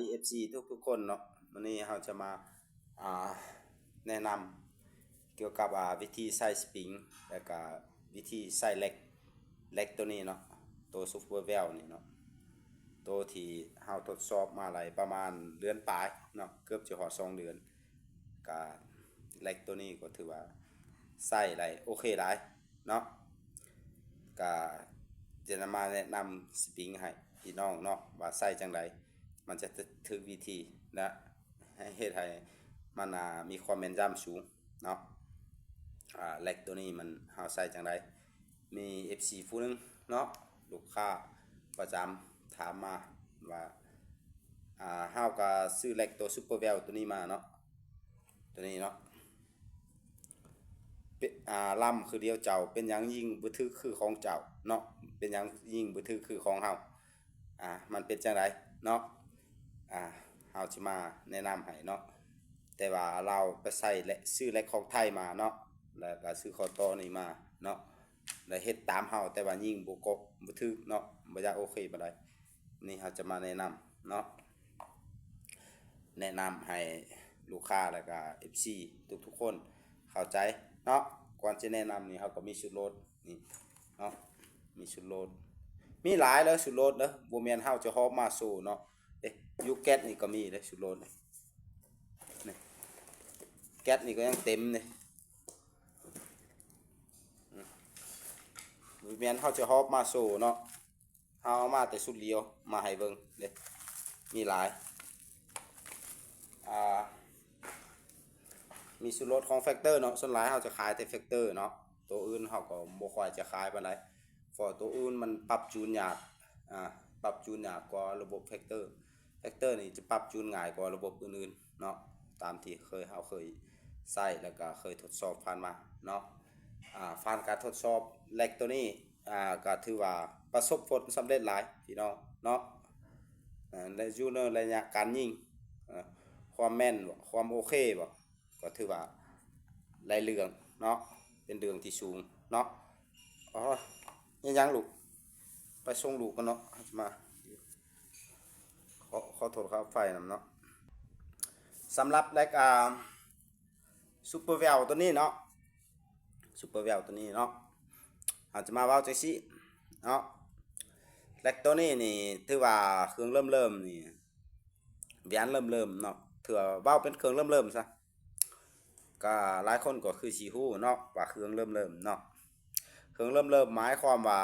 ເອັຟຊີທຸກໆຄົນເນາະ, ມື້ນີ້ເຮົາຈະມາ ອ່າ ແນະນຳກ່ຽວກັບ ອ່າ ວິທີໃສ່ສະປຣິງ ແລະກະວິທີໃສ່ເຫຼັກ ເຫຼັກໂຕນີ້ເນາະ, ໂຕຊຸບເປີແວວນີ້ເນາະ, ໂຕທີ່ເຮົາທົດສອບມາໄດ້ປະມານເດືອນປາຍເນາະ, ເກືອບຈະຮອດສອງເດືອນ. ກະເຫຼັກໂຕນີ້ກໍຖືວ່າໃຊ້ໄດ້ໂອເຄຫຼາຍເນາະ. ກະຈະນຳມາແນະນຳສະປຣິງໃຫ້ພີ່ນ້ອງເນາະ ວ່າໃຊ້ຈັ່ງໃດມັນຈະຖືກວິທີ ແລະ ເຮັດໃຫ້ມັນ ອ່າ ມີຄວາມແມ່ນຢຳສູງເນາະ. ອ່າ ເຫຼັກໂຕນີ້ມັນ ເຮົາໃຊ້ຈັ່ງໃດ? ມີເອັຟຊີຜູ້ໜຶ່ງເນາະ, ລູກຄ້າປະຈຳ ຖາມມາວ່າ ອ່າ ເຮົາກະຊື້ເຫຼັກໂຕຊຸບເປີແວວໂຕນີ້ມາເນາະ, ໂຕນີ້ເນາະ ເປັນ ອ່າ ລຳຄືດຽວເຈົ້າ ເປັນຫຍັງຍິງບໍ່ຖືກຄືຂອງເຈົ້າເນາະ, ເປັນຫຍັງຍິງບໍ່ຖືກຄືຂອງເຮົາ? ອ່າ ມັນເປັນຈັ່ງໃດເນາະ? ອ່າ ເຮົາຊິມາແນະນຳໃຫ້ເນາະ. ແຕ່ວ່າລາວໄປໃສ່ ແລະ ຊື້ເຫຼັກຂອງໄທມາເນາະ, ແລ້ວກໍຊື້ຂໍ້ຕໍ່ນີ້ມາເນາະ, ແລ້ວເຮັດຕາມເຮົາ ແຕ່ວ່າຍິງບໍ່ກົບ ບໍ່ຖືກເນາະ, ບໍ່ຢາກໂອເຄປານໃດ. ນີ້ເຮົາຈະມາແນະນຳເນາະ, ແນະນຳໃຫ້ລູກຄ້າ ແລ້ວກໍເອັຟຊີທຸກໆຄົນເຂົ້າໃຈເນາະ. ກ່ອນຈະແນະນຳນີ້ ເຮົາກໍມີຊຸດໂຫຼດນີ້ເນາະ, ມີຊຸດໂຫຼດ ມີຫຼາຍເດີຊຸດໂຫຼດເດີ, ບໍ່ແມ່ນເຮົາຈະຫອບມາໂຊເນາະ. ເອະ ຢູ່ແກັດນີ້ກໍມີເດ້ຊຸດໂຫຼດນີ້, ແກັດນີ້ກໍຍັງເຕັມເດ້. ອືມ ບໍ່ແມ່ນເຮົາຈະຫອບມາໂຊເນາະ, ເຮົາເອົາມາແຕ່ຊຸດດຽວມາໃຫ້ເບິ່ງເດ້, ມີຫຼາຍ. ອ່າ ມີຊຸດໂຫຼດຂອງແຟັກເຕີເນາະ, ສ່ວນຫຼາຍເຮົາຈະຂາຍແຕ່ແຟັກເຕີເນາະ, ໂຕອື່ນເຮົາກໍບໍ່ຄ່ອຍຈະຂາຍປານໃດ ເພາະໂຕອື່ນມັນປັບຈູນຍາກ, ອ່າ ປັບຈູນຍາກກວ່າລະບົບແຟັກເຕີ. ແຟັກເຕີນີ້ຈະປັບຈູນງ່າຍກວ່າລະບົບອື່ນໆເນາະ, ຕາມທີ່ເຄີຍ ເຮົາເຄີຍໃຊ້ ແລ້ວກໍເຄີຍທົດສອບຜ່ານມາເນາະ. ອ່າ ຜ່ານການທົດສອບເຫຼັກໂຕນີ້ ອ່າ ກໍຖືວ່າປະສົບຜົນສຳເລັດຫຼາຍພີ່ນ້ອງເນາະ. ອ່າ ແລະ ຢູ່ໃນໄລຍະການຍິງ ອ່າ ຄວາມແມ່ນບໍ່ ຄວາມໂອເຄບໍ່ ກໍຖືວ່າໄດ້ເລື່ອງເນາະ, ເປັນເລື່ອງທີ່ສູງເນາະ. ອໍ ເຮັດຫຍັງລູກ? ໄປສົ່ງລູກກ່ອນເນາະ, ມາ ຂໍ ຂໍໂທດຄ່າໄຟນຳເນາະ. ສຳລັບເຫຼັກ ອ່າ ຊຸບເປີແວວໂຕນີ້ເນາະ, ຊຸບເປີແວວໂຕນີ້ເນາະ, ເຮົາຈະມາເວົ້າຈັ່ງຊີ້ເນາະ, ເຫຼັກໂຕນີ້ນີ້ຖືວ່າເຄື່ອງເລີ່ມໆນີ້ ແຫວນເລີ່ມໆເນາະ, ຖືວ່າເວົ້າເປັນເຄື່ອງເລີ່ມໆຊະ. ກະຫຼາຍຄົນກໍຄືຊິຮູ້ເນາະວ່າເຄື່ອງເລີ່ມໆເນາະ, ເຄື່ອງເລີ່ມໆໝາຍຄວາມວ່າ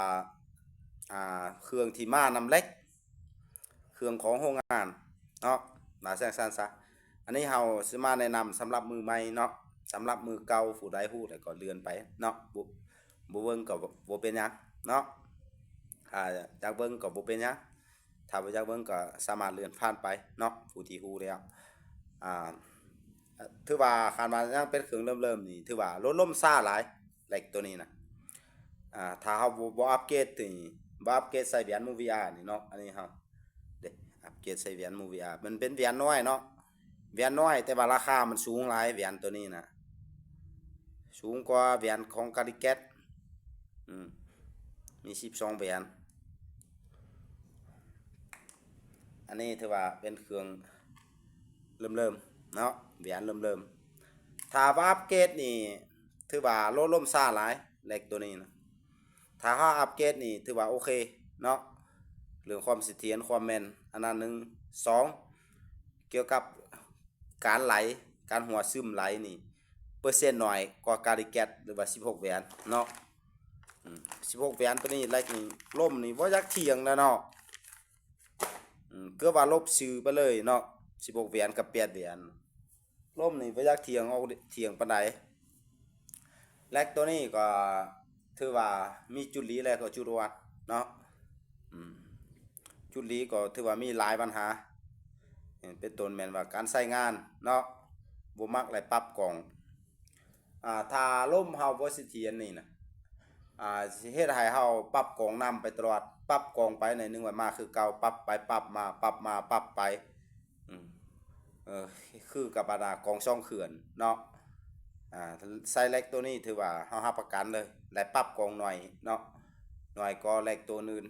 ອ່າ ເຄື່ອງທີ່ມານຳເຫຼັກ ເຄື່ອງຂອງໂຮງງານເນາະ ວ່າຈັ່ງຊັ້ນຊະ. ອັນນີ້ເຮົາຊິມາແນະນຳສຳລັບມືໃໝ່ເນາະ, ສຳລັບມືເກົ່າຜູ້ໃດຮູ້ແລ້ວກໍເລື່ອນໄປເນາະ, ບໍ່ ບໍ່ເບິ່ງກໍບໍ່ເປັນຫຍັງເນາະ, ຖ້າຢາກເບິ່ງກໍບໍ່ເປັນຫຍັງ, ຖ້າບໍ່ຢາກເບິ່ງກໍສາມາດເລື່ອນຜ່ານໄປເນາະ ຜູ້ທີ່ຮູ້ແລ້ວ. ອ່າ ຖືວ່າຄັນວ່າຍັງເປັນເຄື່ອງເລີ່ມໆນີ້ ຖືວ່າລົດລົ້ມຊ້າຫຼາຍ ເຫຼັກໂຕນີ້ນະ. ອ່າ ຖ້າເຮົາບໍ່ ບໍ່ອັບເກຣດນີ້ ບໍ່ອັບເກຣດໃສ່ແຫວນ Movia ນີ້ເນາະ, ອັນນີ້ເຮົາເດ້ ອັບເກຣດໃສ່ແຫວນ Movia ມັນເປັນແຫວນນ້ອຍເນາະ, ແຫວນນ້ອຍ ແຕ່ວ່າລາຄາມັນສູງຫຼາຍ ແຫວນໂຕນີ້ນະ ສູງກວ່າແຫວນຂອງ Calicat. ອືມ ມີສິບສອງແຫວນ. ອັນນີ້ຖືວ່າເປັນເຄື່ອງເລີ່ມໆເນາະ, ແຫວນເລີ່ມໆ. ຖ້າວ່າອັບເກຣດນີ້ ຖືວ່າໂລລົມຊ້າຫຼາຍ ເຫຼັກໂຕນີ້ນະ. ຖ້າເຮົາອັບເກຣດນີ້ ຖືວ່າໂອເຄເນາະ, ເລື່ອງຄວາມສະຖຽນ ຄວາມແມ່ນ ອັນນັ້ນໜຶ່ງ. ສອງ ກ່ຽວກັບການໄຫຼ ການຮົ່ວຊຶມໄຫຼນີ້ ເປີເຊັນໜ້ອຍກວ່າ Calicat ຫຼືວ່າສິບຫົກແຫວນເນາະ. ອືມ ສິບຫົກແຫວນໂຕນີ້ ເຫຼັກນີ້ ລົມນີ້ບໍ່ຢາກຖຽງແລ້ວເນາະ. ອືມ ເກືອບວ່າລົບຊື່ໄປເລີຍເນາະ, ສິບຫົກແຫວນກັບແປດແຫວນ ລົມນີ້ບໍ່ຢາກຖຽງອອກຖຽງປານໃດ. ເຫຼັກໂຕນີ້ກໍຖືວ່າມີຈຸດດີ ແລະ ກໍຈຸດອ່ອນເນາະ. ອືມ ຈຸດດີກໍຖືວ່າມີຫຼາຍບັນຫາ, ເປັນຕົ້ນແມ່ນວ່າການໃຊ້ງານເນາະ, ບໍ່ມັກໄດ້ປັບກ້ອງ. ອ່າ ຖ້າລົມເຮົາບໍ່ສະຖຽນນີ້ນະ ອ່າ ຊິເຮັດໃຫ້ເຮົາປັບກ້ອງນຳໄປຕະຫຼອດ, ປັບກ້ອງໄປໜ້ອຍໜຶ່ງ ວ່າມາຄືເກົ່າ, ປັບໄປປັບມາ ປັບມາປັບໄປ. ອືມ ເອີ ຄືກັບບັນດາກ້ອງສອງເຂື່ອນເນາະ. ອ່າ ໃສ່ເຫຼັກໂຕນີ້ຖືວ່າເຮົາຮັບປະກັນເລີຍ ແລະ ປັບກ້ອງໜ້ອຍເນາະ, ໜ້ອຍກວ່າເຫຼັກໂຕອື່ນ.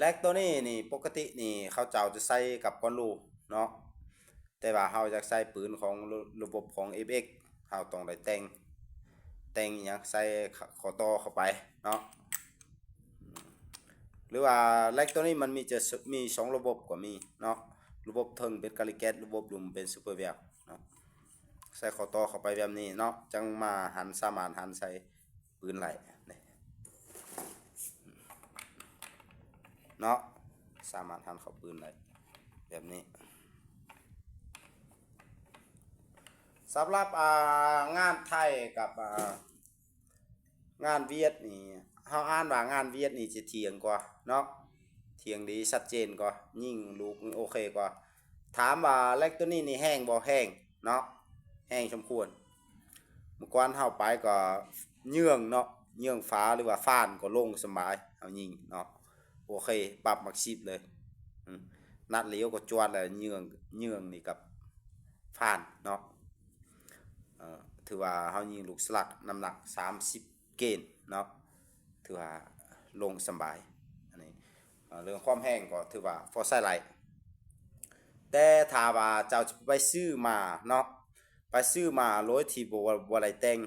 ແລັກໂຕນີ້ນີ້ ປົກກະຕິນີ້ເຂົາເຈົ້າຈະໃສ່ກັບກອນໂລເນາະ, ແຕ່ວ່າເຮົາຢາກໃສ່ປືນຂອງລະ ລະບົບຂອງເອັຟເອັກ ເຮົາຕ້ອງໄດ້ແຕ່ງ ແຕ່ງອີ່ຫຍັງ ໃສ່ ຂ- ຂໍ້ຕໍ່ເຂົ້າໄປເນາະ. ຫຼືວ່າແລັກໂຕນີ້ມັນມີຈະ ມີສອງລະບົບກໍມີເນາະ, ລະບົບເທິງເປັນກາລິແກັດ ລະບົບລຸ່ມເປັນຊຸບເປີແວວເນາະ. ໃສ່ຂໍ້ຕໍ່ເຂົ້າໄປແບບນີ້ເນາະ, ຈັ່ງມາຫັນ ສາມາດຫັນໃສ່ ປືນໄດ້ເນາະ, ສາມາດຫັນເຂົ້າປືນໄດ້ແບບນີ້. ສຳລັບ ອ່າ ງານໄທກັບ ອ່າ ງານຫວຽດນີ້ ເຮົາອ່ານວ່າງານຫວຽດນີ້ຈະທ່ຽງກວ່າເນາະ, ທ່ຽງດີ ຊັດເຈນກວ່າ, ຍິງລູກໂອເຄກວ່າ. ຖາມວ່າແລັກໂຕນີ້ນີ້ແຮງບໍ່? ແຮງເນາະ, ແຮງສົມຄວນ. ເມື່ອກ່ອນເຮົາໄປກໍເຍືອງເນາະ, ເຍືອງຝາ ຫຼືວ່າຟານກໍລົງສະບາຍ, ເຮົາຍິງເນາະ ໂອເຄ ປັບໝາກສິບເລີຍ. ອືມ ນັດຫຼຽວກໍຈວດແລ້ວ, ເຍືອງ ເຍືອງນີ້ກັບຟານເນາະ. ເອີ ຖືວ່າເຮົາຍິງລູກສະຫຼັກນ້ຳໜັກສາມສິບເກນເນາະ, ຖືວ່າລົງສະບາຍ. ອັນນີ້ ເອີ ເລື່ອງຄວາມແຮງກໍຖືວ່າພໍໃຊ້ໄດ້. ແຕ່ຖ້າວ່າເຈົ້າໄປຊື້ມາເນາະ, ໄປຊື້ມາໂດຍທີ່ບໍ່ ບໍ່ໄດ້ແຕ່ງ,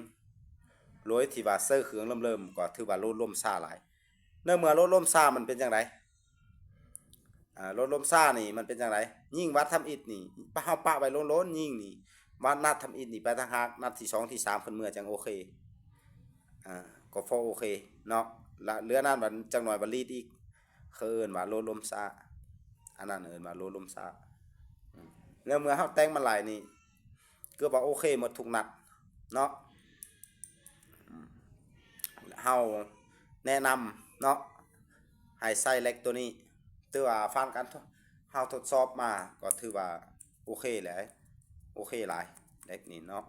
ໂດຍທີ່ວ່າໃຊ້ເຄື່ອງເລີ່ມໆ ກໍຖືວ່າໂຫຼດລົມຊ້າຫຼາຍ. ໃນເມື່ອໂຫຼດລົມຊ້າມັນເປັນຈັ່ງໃດ? ອ່າ ໂຫຼດລົມຊ້ານີ້ມັນເປັນຈັ່ງໃດ? ຍິງວັດທຳອິດນີ້ ປະ ເຮົາປະໄວ້ໂລນໆ ຍິງນີ້ ວັດນັດທຳອິດນີ້ໄປຕ່າງຫາກ, ນັດທີສອງ ທີສາມ ຂຶ້ນເມືອຈັ່ງໂອເຄ. ອ່າ ກໍພໍໂອເຄເນາະ, ລະເຫຼືອນັ້ນບັດຈັກໜ່ອຍບັດລີດອີກ, ເຂົາເອີ້ນວ່າໂຫຼດລົມຊ້າ, ອັນນັ້ນເອີ້ນວ່າໂຫຼດລົມຊ້າ. ອືມ ແລ້ວເມື່ອເຮົາແຕ່ງມັນຫຼາຍນີ້ ເກືອບວ່າໂອເຄໝົດທຸກນັດເນາະ. ອືມ ເຮົາແນະນຳເນາະ ໃຫ້ໃສ່ແລັກໂຕນີ້. ຖືວ່າຜ່ານການ ເຮົາທົດສອບມາກໍຖືວ່າໂອເຄແຫຼະ, ໂອເຄຫຼາຍແລັກນີ້ເນາະ.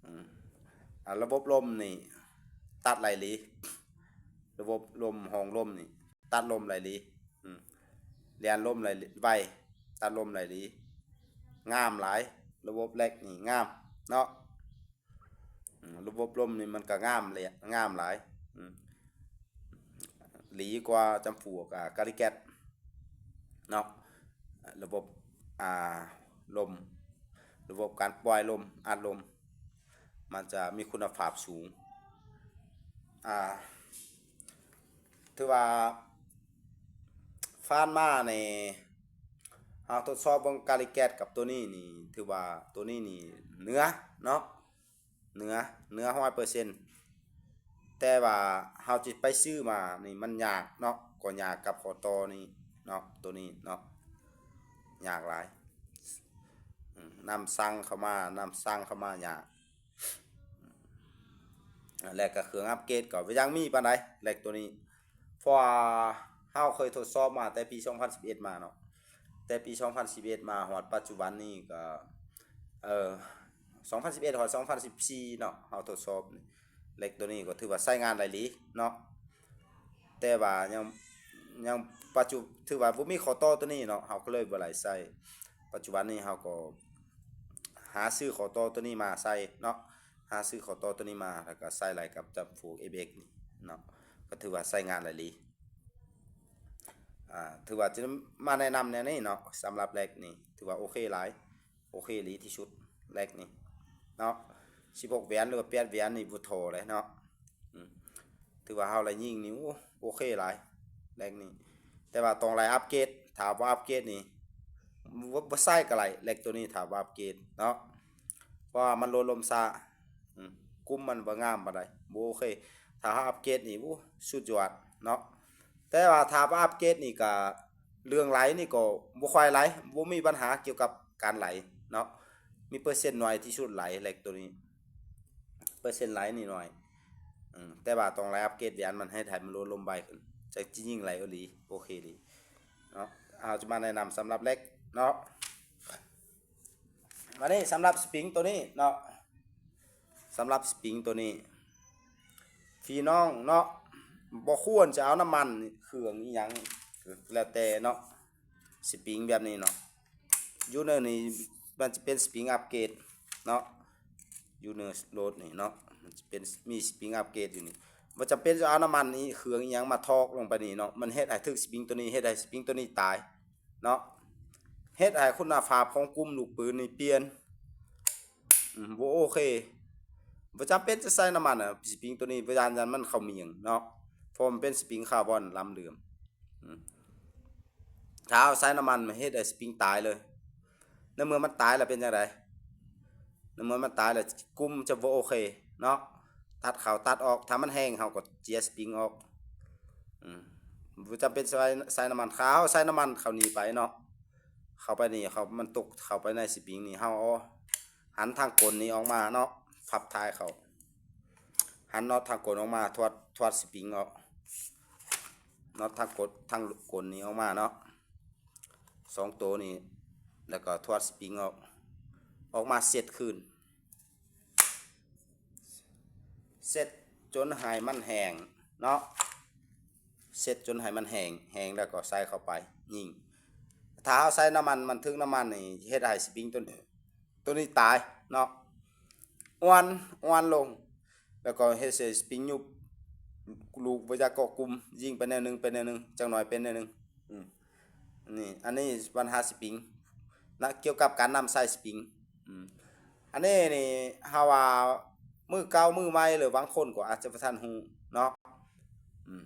ອືມ ອ່າ ລະບົບລົມນີ້ຕັດໄຫຼລີ, ລະບົບລົມ ຫ້ອງລົມນີ້ຕັດລົມໄຫຼລີ. ອືມ ແລ່ນລົມໄຫຼ ໄວ, ຕັດລົມໄຫຼລີ, ງາມຫຼາຍ. ລະບົບແລັກນີ້ງາມເນາະ. ອືມ ລະບົບລົມນີ້ມັນກະງາມເລີຍ ງາມຫຼາຍ. ອືມ ດີກວ່າຈຳພວກ ອ່າ ກາລິແກັດເນາະ. ລະບົບ ອ່າ ລົມ ລະບົບການປ່ອຍລົມ ອັດລົມ ມັນຈະມີຄຸນນະພາບສູງ. ອ່າ ຖືວ່າຜ່ານມານີ້ ເຮົາທົດສອບເບິ່ງກາລິແກັດກັບໂຕນີ້ນີ້ ຖືວ່າໂຕນີ້ນີ້ເໜືອເນາະ, ເໜືອ ເໜືອຮ້ອຍເປີເຊັນ. ແຕ່ວ່າເຮົາຊິໄປຊື້ມານີ້ມັນຍາກເນາະ, ກໍຍາກກັບຂໍ້ຕໍ່ນີ້ເນາະ, ໂຕນີ້ເນາະ ຍາກຫຼາຍ. ອືມ ນຳສັ່ງເຂົ້າມາ ນຳສັ່ງເຂົ້າມາຍາກ. ແລະກະເຄື່ອງອັບເກຣດກໍບໍ່ຍັງມີປານໃດ ແລັກໂຕນີ້, ເພາະວ່າເຮົາເຄີຍທົດສອບມາແຕ່ປີສອງພັນສິບເອັດມາເນາະ, ແຕ່ປີສອງພັນສິບເອັດມາຮອດປັດຈຸບັນນີ້ກໍ ເອີ ສອງພັນສິບເອັດຮອດສອງພັນສິບສີ່ເນາະ ເຮົາທົດສອບນີ້ ແລັກໂຕນີ້ກໍຖືວ່າໃຊ້ງານໄດ້ດີເນາະ. ແຕ່ວ່າຍັງ ຍັງປັດຈຸ ຖືວ່າບໍ່ມີຂໍ້ຕໍ່ໂຕນີ້ເນາະ ເຮົາກໍເລີຍບໍ່ໄດ້ໃຊ້. ປັດຈຸບັນນີ້ເຮົາກໍຫາຊື້ຂໍ້ຕໍ່ໂຕນີ້ມາໃສ່ເນາະ, ຫາຊື້ຂໍ້ຕໍ່ໂຕນີ້ມາ ແລ້ວກໍໃສ່ໄລ່ກັບຈຳພວກເອັຟເອັກນີ້ເນາະ, ກໍຖືວ່າໃຊ້ງານໄດ້ດີ. ອ່າ ຖືວ່າຈະມາແນະນຳແນວນີ້ເນາະ, ສຳລັບແລັກນີ້ຖືວ່າໂອເຄຫຼາຍ. ໂອເຄ ດີທີ່ສຸດແລັກນີ້ເນາະ, ສິບຫົກແຫວນ ຫຼືວ່າແປດແຫວນນີ້ບໍ່ທໍ້ເລີຍເນາະ. ອືມ ຖືວ່າເຮົາໄດ້ຍິງນີ້ ໂອ້ ໂອເຄຫຼາຍແລັກນີ້. ແຕ່ວ່າຕ້ອງໄດ້ອັບເກຣດ, ຖ້າບໍ່ອັບເກຣດນີ້ ບໍ່ ບໍ່ໃຊ້ກໍໄດ້ແລັກໂຕນີ້ ຖ້າບໍ່ອັບເກຣດເນາະ, ເພາະວ່າມັນໂຫຼດລົມຊ້າ. ອືມ ກຸ່ມມັນບໍ່ງາມປານໃດ ບໍ່ໂອເຄ. ຖ້າເຮົາອັບເກຣດນີ້ ໂອ້ ສຸດຍອດເນາະ. ແຕ່ວ່າຖ້າບໍ່ອັບເກຣດນີ້ກໍ ເລື່ອງໄຫຼນີ້ກໍບໍ່ຄ່ອຍໄຫຼ, ບໍ່ມີບັນຫາກ່ຽວກັບການໄຫຼເນາະ, ມີເປີເຊັນໜ້ອຍທີ່ສຸດໄຫຼແລັກໂຕນີ້, ເປີເຊັນໄຫຼນີ້ໜ້ອຍ. ອືມ ແຕ່ວ່າຕ້ອງໄດ້ອັບເກຣດແຫວນມັນໃຫ້ ໃຫ້ມັນໂຫຼດລົມໄວຂຶ້ນ ຈັ່ງຈະຍິງໄຫຼອີ່ຫຼີ ໂອເຄດີເນາະ. ເຮົາຈະມາແນະນຳສຳລັບແລັກເນາະ. ບາດນີ້ສຳລັບສະປຣິງໂຕນີ້ເນາະ, ສຳລັບສະປຣິງໂຕນີ້ ພີ່ນ້ອງເນາະ ບໍ່ຄວນຈະເອົານ້ຳມັນເຄື່ອງອີ່ຫຍັງ ແລ້ວແຕ່ເນາະ. ສະປຣິງແບບນີ້ເນາະ, ຢູ່ໃນນີ້ມັນຈະເປັນສະປຣິງອັບເກຣດເນາະ, ຢູ່ໃນໂຫຼດນີ້ເນາະ ມັນຈະເປັນ ມີສະປຣິງອັບເກຣດຢູ່ນີ້. ບໍ່ຈຳເປັນຈະເອົານ້ຳມັນອີ່ເຄື່ອງອີ່ຫຍັງມາຖອກລົງໄປນີ້ເນາະ ມັນເຮັດໃຫ້ຖືກສະປຣິງໂຕນີ້ ເຮັດໃຫ້ສະປຣິງໂຕນີ້ຕາຍເນາະ ເຮັດໃຫ້ຄຸນນະພາບຂອງກຸ່ມລູກປືນນີ້ປ່ຽນ. ອືມ ບໍ່ໂອເຄ ບໍ່ຈຳເປັນຈະໃສ່ນ້ຳມັນອະ ສະປຣິງໂຕນີ້ ຢ້ານ ຢ້ານມັນເຂົ້າໝິ່ງເນາະ ເພາະມັນເປັນສະປຣິງຄາບອນລຳເດີມ. ອືມ ຖ້າເຮົາໃສ່ນ້ຳມັນ ມັນເຮັດໃຫ້ສະປຣິງຕາຍເລີຍ. ໃນເມື່ອມັນຕາຍແລ້ວເປັນຈັ່ງໃດ? ໃນເມື່ອມັນຕາຍແລ້ວ ກຸ່ມຈະບໍ່ໂອເຄເນາະ ຕັດເຂົ້າຕັດອອກ ຖ້າມັນແຫ້ງ ເຮົາກໍເຈຍສະປຣິງອອກ. ອືມ ບໍ່ຈຳເປັນໃສ່ ໃສ່ນ້ຳມັນ ຖ້າເຮົາໃສ່ນ້ຳມັນເຂົ້ານີ້ໄປເນາະ ເຂົ້າໄປນີ້ ເຂົ້າ ມັນຕົກເຂົ້າໄປໃນສະປຣິງນີ້ ເຮົາເອົາຫັນທາງກົ້ນນີ້ອອກມາເນາະ ພັບທ້າຍເຂົ້າ ຫັນນັອດທາງກົ້ນອອກມາ ຖອດ ຖອດສະປຣິງອອກ ນັອດທາງກົ້ນ ທາງກົ້ນນີ້ອອກມາເນາະ ສອງໂຕນີ້ ແລ້ວກໍຖອດສະປຣິງອອກ ອອກມາເຊັດຄືນ ເຊັດຈົນໃຫ້ມັນແຫ້ງເນາະ ເຊັດຈົນໃຫ້ມັນແຫ້ງ ແຫ້ງແລ້ວກໍໃສ່ເຂົ້າໄປຍິງ. ຖ້າເຮົາໃສ່ນ້ຳມັນ ມັນຖືກນ້ຳມັນນີ້ ເຮັດໃຫ້ສະປຣິງໂຕ ໂຕນີ້ຕາຍເນາະ ອ່ອນ ອ່ອນລົງ ແລ້ວກໍເຮັດໃຫ້ສະປຣິງຍຸບ ລູກບໍ່ຢາກເກາະກຸ່ມ ຍິງໄປແນວໜຶ່ງ ໄປແນວໜຶ່ງ ຈັກໜ້ອຍເປັນແນວໜຶ່ງ. ອືມ ນີ້ ອັນນີ້ບັນຫາສະປຣິງນະ ກ່ຽວກັບການນຳໃຊ້ສະປຣິງ. ອືມ ອັນນີ້ນີ້ ເຮົາວ່າມືເກົ່າມືໃໝ່ ຫຼືບາງຄົນກໍອາດຈະບໍ່ທັນຮູ້ເນາະ ອືມ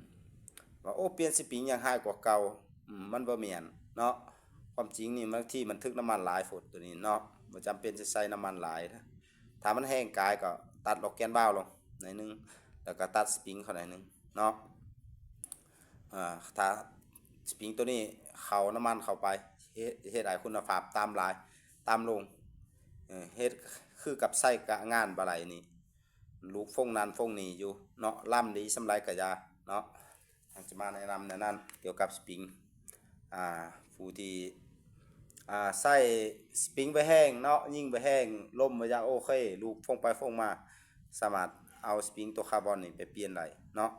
ວ່າ ໂອ້ ປ່ຽນສະປຣິງຍັງຮ້າຍກວ່າເກົ່າ. ອືມ ມັນບໍ່ແມ່ນເນາະ ຄວາມຈິງນີ້ ບາງທີມັນຖືກນ້ຳມັນຫຼາຍໂພດໂຕນີ້ເນາະ ບໍ່ຈຳເປັນຈະໃສ່ນ້ຳມັນຫຼາຍ. ຖ້າມັນແຫ້ງກາຍກໍຕັດລັອກແກນວາວລົງໜ້ອຍໜຶ່ງ ແລ້ວກໍຕັດສະປຣິງເຂົ້າໜ້ອຍໜຶ່ງເນາະ. ອາ ຖ້າສະປຣິງໂຕນີ້ເຂົ້ານ້ຳມັນເຂົ້າໄປ ເຮັດ ເຮັດໃຫ້ຄຸນນະພາບຕ່ຳຫຼາຍ ຕ່ຳລົງ ເອີ ເຮັດຄືກັບໃຊ້ກະງານບໍ່ໄດ້ນີ້ ລູກຟົງນັ້ນຟົງນີ້ຢູ່ເນາະ ລຳດີສ່ຳໃດກະຢ່າເນາະ. ຢາກຈະມາແນະນຳແນວນັ້ນ ກ່ຽວກັບສະປຣິງ ອາ ຜູ້ທີ່ ອາ ໃຊ້ສະປຣິງບໍ່ແຮງເນາະ ຍິງບໍ່ແຮງ ລົມບໍ່ຢາກໂອເຄ ລູກຟົງໄປຟົງມາ ສາມາດເອົາສະປຣິງຕົວຄາບອນນີ້ໄປປ່ຽນໄດ້ເນາະ.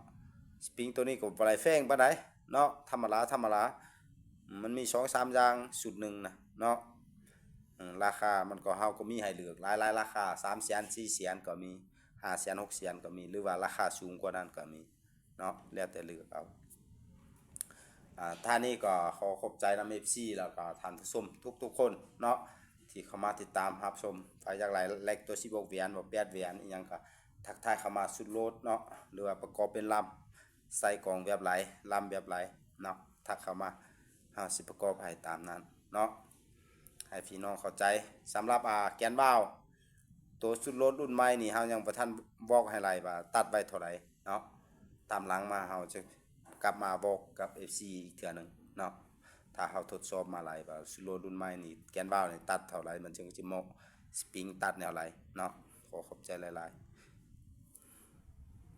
ສະປຣິງຕົວນີ້ກໍບໍ່ໄດ້ແພງປານໃດເນາະ ທຳມະດາ ທຳມະດາ ມັນມີສອງສາມຢ່າງຊຸດໜຶ່ງນະເນາະ. ເອີ ລາຄາມັນກໍ ເຮົາກໍມີໃຫ້ເລືອກຫຼາຍໆລາຄາ ສາມແສນ ສີ່ແສນກໍມີ ຫ້າແສນ ຫົກແສນກໍມີ ຫຼືວ່າລາຄາສູງກວ່ານັ້ນກໍມີເນາະ ແລ້ວແຕ່ເລືອກເອົາ. ອາ ທ່ານນີ້ກໍຂໍຂອບໃຈນຳເອັຟຊີ ແລ້ວກໍທ່ານຜູ້ຊົມທຸກໆຄົນເນາະ ທີ່ເຂົ້າມາຕິດຕາມຮັບຊົມ. ໃຜຢາກໄດ້ແລັກຕົວສິບຫົກແຫວນ ບໍ່ ແປດແຫວນ ອີ່ຫຍັງກໍທັກທາຍເຂົ້າມາ ຊຸດໂຫຼດເນາະ ຫຼືວ່າປະກອບເປັນລຳ ໃສ່ກອງແບບໃດ ລຳແບບໃດເນາະ ທັກເຂົ້າມາ ເຮົາຊິປະກອບໃຫ້ຕາມນັ້ນເນາະ ໃຫ້ພີ່ນ້ອງເຂົ້າໃຈ. ສຳລັບ ອາ ແກນວາວ ໂຕຊຸດໂຫຼດລຸ້ນໃໝ່ນີ້ ເຮົາຍັງບໍ່ທັນບອກໃຫ້ໄລ່ວ່າຕັດໄວ້ເທົ່າໃດເນາະ ຕາມຫຼັງມາເຮົາຈະກັບມາບອກກັບເອັຟຊີອີກເທື່ອໜຶ່ງເນາະ. ຖ້າເຮົາທົດສອບມາໄລ່ວ່າຊຸດໂຫຼດລຸ້ນໃໝ່ນີ້ ແກນວາວນີ້ຕັດເທົ່າໃດ ມັນຈຶ່ງຊິເໝາະ ສະປຣິງຕັດແນວໃດເນາະ. ຂໍຂອບໃຈຫຼາຍໆ.